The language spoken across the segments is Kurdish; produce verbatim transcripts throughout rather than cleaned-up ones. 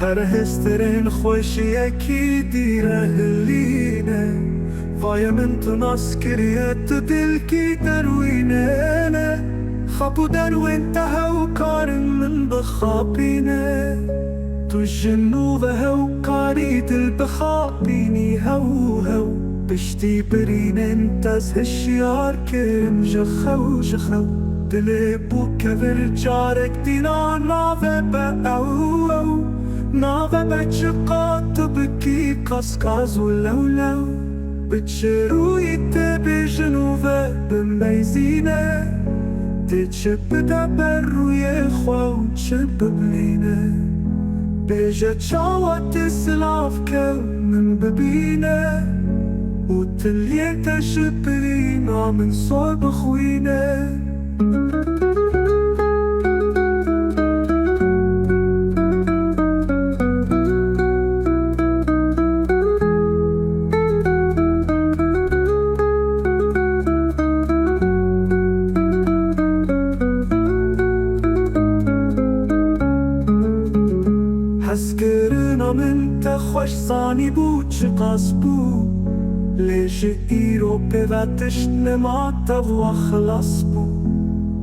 Her hêstirên xweşiyekî dî re hilîne. Vaye min tu nas kiriye, tu dilkî derwînê ne. Xap û derwên te hewkar in min bixapîne. Tu ji nû ve hewkarî dil bixapînî hew hew. Piştî birînên te ez hişyar kirim ji xew ji xew. Dilê bû kevir carek dîna nave be ew ew. Nave be çiqa tu bikî kaskaz û lewlew. Bi çi rûyî tê bêjin û ve bimeyzîne? Tê çi bide ber rûyê xwe û çi bibilîne? Bêje çawa tê silav kew min bibîne? Û tiliyê te ji birîna min sor bixwîne. Hezkirina min te xweş zanîbû çiqas bû, lê ji îro pê ve tişt nema, tev wa xilas bû.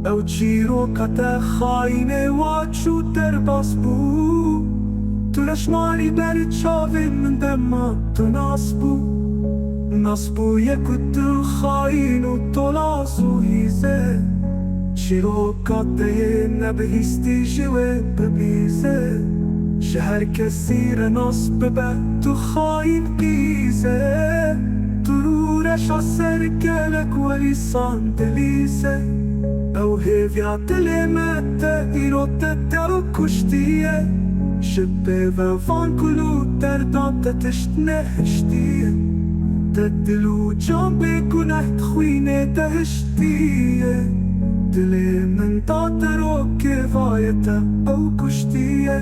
Ew çîroka te xayînê wa çû derbas bû. Tu reşmarî ber çavên min dema tu nas bû. Nas bûye ku tu xayîn û tolaz û hîze. Çîroka te yê nebihîstî ji wê bibîze. Ji her kesî re nas bibe, tu xayîn qîze. Tu rûreşa ser gelek werîsan dilîze. Ew hêviya dilê me te îro te tev kuştiye. Ji pê ve van gul û derdan te tişt nehiştiye. Te dil û can bê guneh di xwînê de hiştiye. Dilê min da te ro kêvaye te ew kuştiye.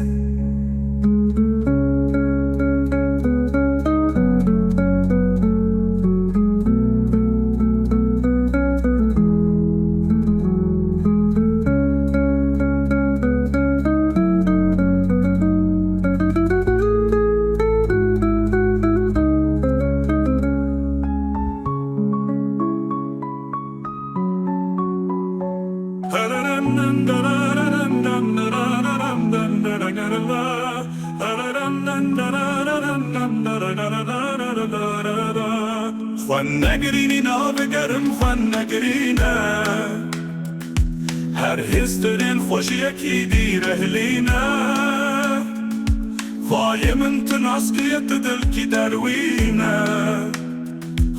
Xwe negirînî nabigerim, xwe negirîne. Her hêstirên xweşiyekî dî re hilîne. Vayê min tu nas kiriye, tu dilkî derwîne.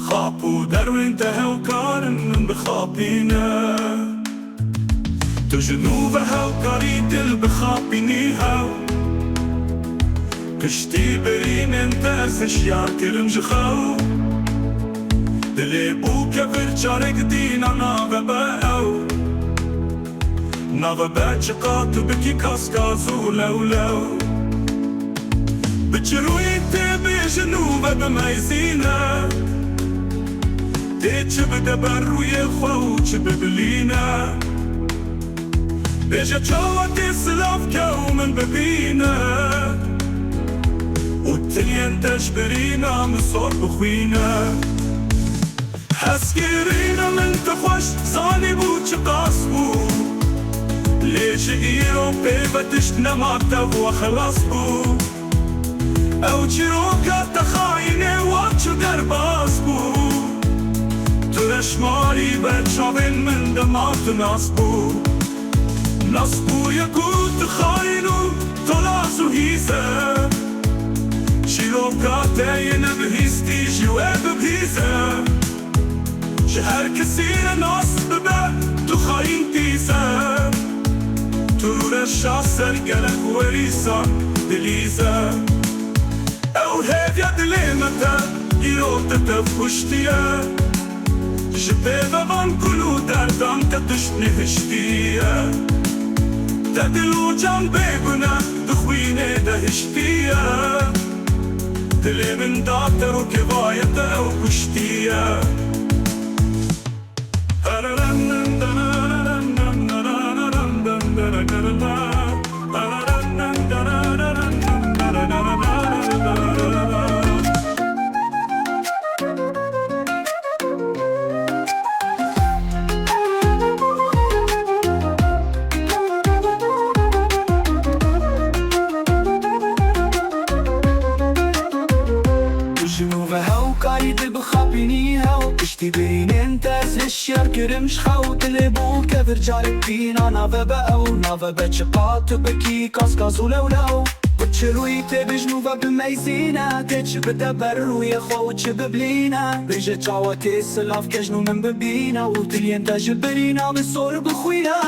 Xap û derwên te hewkar in min bixapîne. Tu ji nû ve hewkarî dil bixapînî hew. Piştî birînên te ez hişyar kirim ji xew. Dilê bû kevir carek dîna nave be ew. Nave be çiqa tu bikî kaskaz û lewlew. Bi çi rûyî tê bêjin û ve bimeyzîne? Tê çi bide ber rûyê xwe û çi bibilîne? Bêje çawa tê silav kew min bibîne? Û tiliyên te ji birîna min sor bixwîne. Hezkirina min te xweş zanîbû çiqas bû. Lê ji îro pê ve tişt nema, tev we xilas bû. Ew çîroka te xayînê wa çû derbas bû. Tu reşmarî ber çavên min dema tu nas bû. Nas bûye ku tu xayîn û tolaz û hîze. Çîroka te yê nebihîstî ji wê bibihîze. Ji her kesî re nas bibe, tu xayîn dîze. Tu reşa ser gelek werîsan dilîze. Ew hêviya dilê me te îro te tev kuştiye. Ji pê ve van gul û derdan te tişt nehiştiye. Te dil û can bêguneh di xwînê de hiştiye. Dilê min da te û kêvaye te ew kuştiye. Ji nû ve hewkarî dil bixapînî hew, piştî birînên te ez hişyar kirim ji xew. Dilê bû kevir carek bîna nave be ew, nave be çiqa tu bikî kaskaz û lewlew. Bi çi rûyî tê bijnû ve bimeyzîne, tê çi bide ber rûyê xwe û çi biblîne. Bêje çawa tê silav ke ji nû min bibîne û tiliyên te ji birîna min sor bixwîne.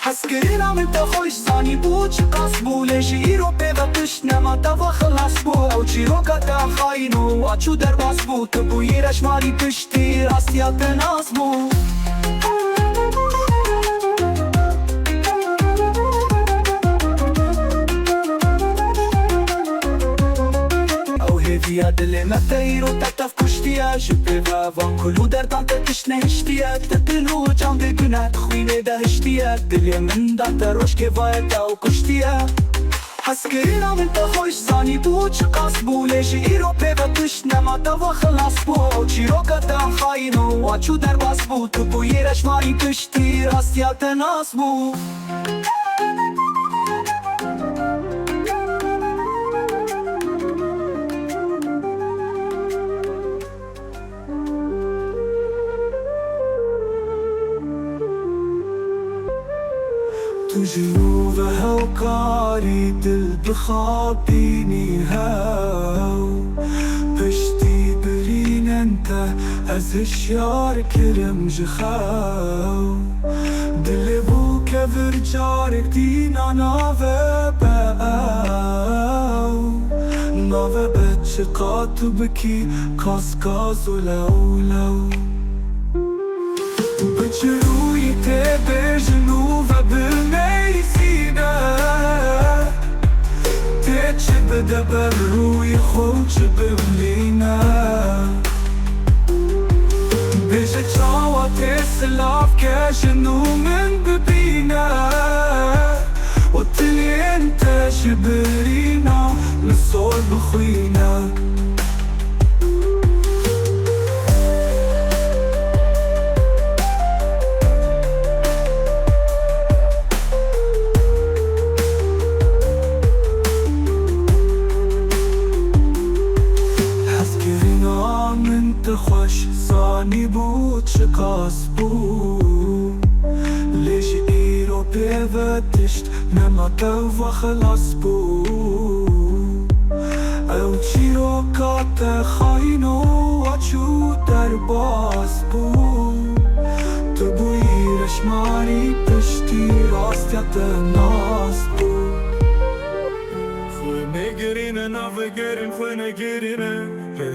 Hezkirina min te xweş zanîbû çiqas bû, lê ji îro pê ve tişt nema te ve xilas bû. Ew çîroka te xayîn û aç û derbas bû. Tu bûyî reşmarî piştî rastiya te nas bû. Ew hêviya dilê me te îro te tev kuştiye. Ji pê ve van kul û derdan te tişt nehiştiye. Te dil û can dê gune xwînê de hiştiye. Dilê min da te rojkê vaye te ew kuştiye. Hezkirina min te xweş zanîbû çiqas bû, lê ji îro pê ve tişt nema te ve xilas bû. Ew çîroka te xayîn û aç û derbas bû. Tu bûyî reşmarî piştî rastiya te nas bû. Tu ji nû ve hewkarî dil bixapînî hew, piştî birînên te ez hişyar kirim ji xew. Dilê bû kevir carek dîna nave be ew, nave be çiqa tu bikî kaskaz û lewlew. Bi çi rûyî tê bêjin û ve bimeyzîne, tê çi bide ber rûyê xwe û çi bimlîne. Bêje çawa tê silav ke ji nû min bibîne û tiliyên te ji birîna min sor bixwîne. Hezkirina min te xweş zanîbû çiqas bû, lê ji îro pê ve tişt nema te ve xilas bû. Ew çîroka te xayîn û aç û derbas bû. Tu bûyî reşmarî piştî rastiya te nas bû. Xwe negirîne, navegirên xwe negirîne.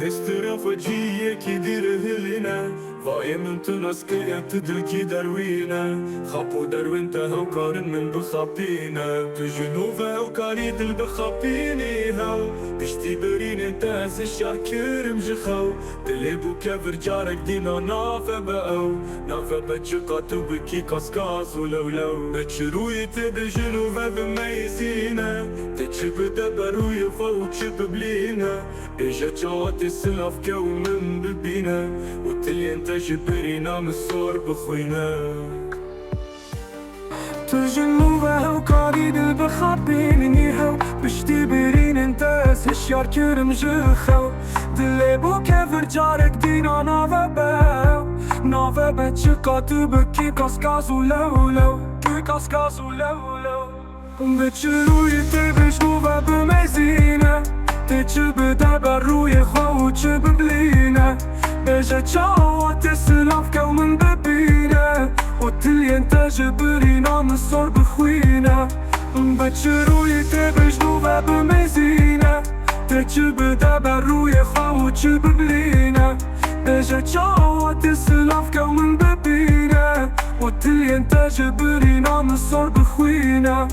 Hêstira xwe cî yekî dî re hilîne. Vayê min tu nas kiriye, tu dilkî derwîne. Xap û derwên te hewkarin min bixapîne. Tu ji nû ve hewkarî dil bixapînî hew. Piştî birînên te ez hişyar kirim ji xew. Dilê bû kevir carek dîna nave be ew. Nave be çiqa tu bikî kaskaz û lewlew. Bi çi rûyî tê bêjin û ve bimeyzîne. Tê çi bide ber rûyê xwe û çi biblîne. Bêje çawa tê silav ke û min bibîne û tiliyên te ji birîna min sor bixwîne. Tu ji nû ve hewkarî dil bixapînî hew, piştî birînên te ez hişyar kirim ji xew. Dilê bû kevir carek dîna nave be ew, nave be çiqa tu bikî kaskaz û lewlew, kî kaskaz û lewlew. Bi çi rûyî tê bêjin û ve bimeyzîne, tê çi bide ber rûyê xwe û çi biblîne. Bêje çawa tê silav ke û min bibîne û tiliyên te ji birîna min sor bixwîne. Bi çi rûyî tê bêjin û ve bimeyzîne, tê çi bide ber rûyê xwe û çi biblîne. Bêje çawa tê silav ke û min bibîne û tiliyên te ji birîna min sor bixwîne.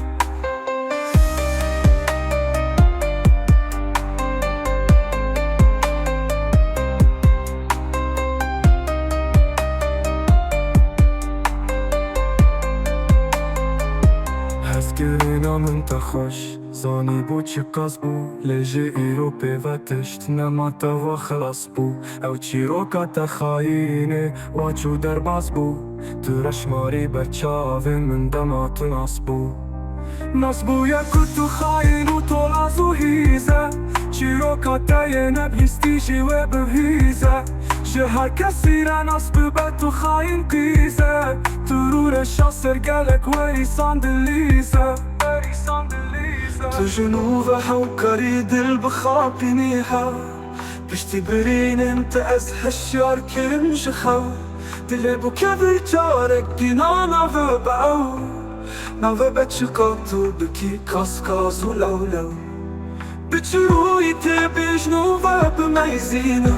Hezkirina min te xweş zanîbû çiqas bû, lê ji îro pê ve tişt nema te ve xilas bû. Ew çîroka te xayînê, waç û derbas bû. Tu reşmarî ber çavên min dema tu nas bû. Nas bûye ku tu xayîn û tolaz û hîze. Çîroka te yê nebihîstî jî wê bibihîze. Ji her kesî re nas bibe tu xayîn qîze. Tu rûreşa ser gelek werîsan dilîze. Tu ji nû ve hewkarî dil bixapînî hew. Piştî birînên te ez hişyar kirim ji xew. Dilê bû kevir carek dîna nave be ew. Nave be çiqa tu bikî kaskaz û lewlew. Bi çi rûyî tê bêjno ve bimeyzîne.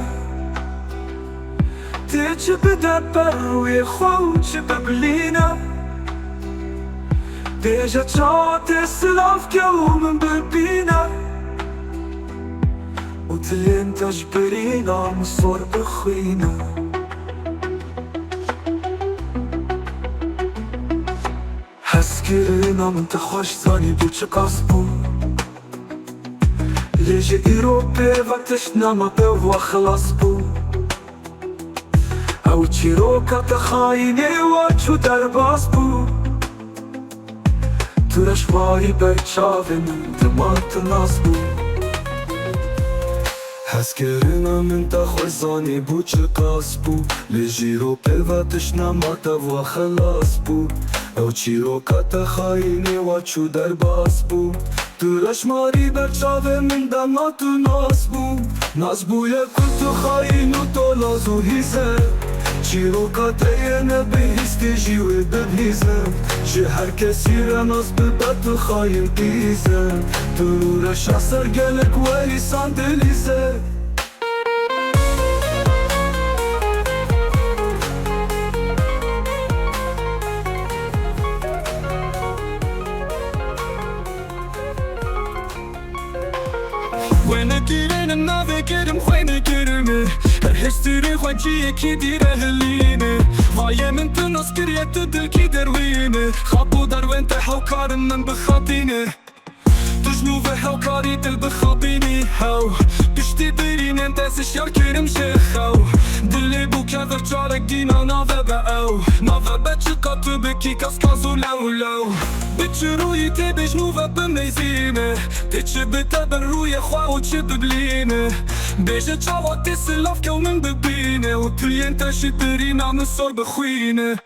Tê çi bide ber rûyê xwe û çi bibilîne. Bêje çawa tê silav ke û min bibîne. Û dilên te ji birîna min sor bixwîne. Hezkirina min te xweş zanî bû çiqas bû. Lê ji îro pê ve tişt nema pê wa xilas bû. Ew çîroka te xayînê wa çû derbas bû. Tu reş warî ber çavê min dima tu nas bû. Hezkirina min te xweş zanî bû çiqas bû. Lê ji îro pê ve tişt nema te wa xilas bû. Ew çîroka te xayînê wa çû derbas bû. Tu reş warî ber çavê min dema tu nas bû. Nas bûye ku tu xayîn û tolaz û hîze. Çîroka te yê nebihîstî jî wê bibihîze. Ji her kesî re nas bibe tu xayîn qîze. Tu rûreşa ser gelek werîsan dilîze. Wêne dîrêne navê kirim xwêne kirime. Her hêstirê xwe ciyekî dîre hilîne. Vayê min tu nas kiriye tu dilkî derwîne. Xap û derwên te hewkarin min bixapîne. Tu ji nû ve hewkarî dil bixapînî hew. Piştî birînên te ez hişyar kirim ji xew. Dilê bû kevir carek dîna nave be ew. Nave be çiqa tu bikî kaskaz û lew lew. Bi çi rûyî tê bêjno ve bimeyzîne. Tê çi bite ber rûyê xwe û çi bibilîne. Bêje çawa tê silav ke û min bibîne. Û tu yên te ji birîna min sor bixwîne.